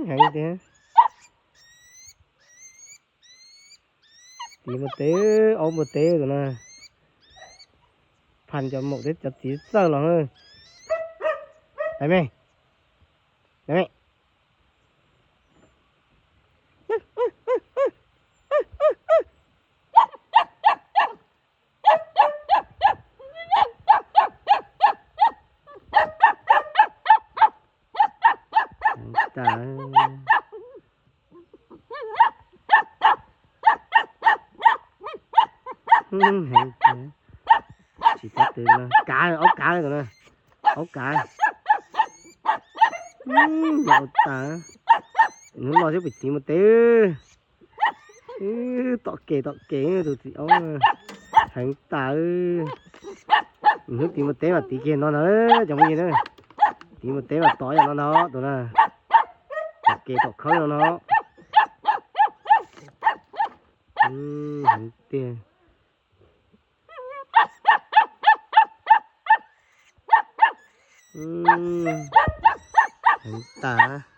Heev tiag. Tiv npua teb, aub npua teb tus no. Pham cov maum thiab cov txiv txawj los. Lawv me, lawv me. Tsis tab twv no, kav, aub kav tus no, aub kav. Yog ua tas, hnub no xwb pem tiv npua teb. Tom kem tom kem tus txiv aub, heev tas. Hnub tiv npua teb mas tiv kiag no ntag cov phooj ywg na. Tiv npua teb mas tom yog no ntag tus na. Tom kem tom khawb no no. Heev tiag. Heev tas.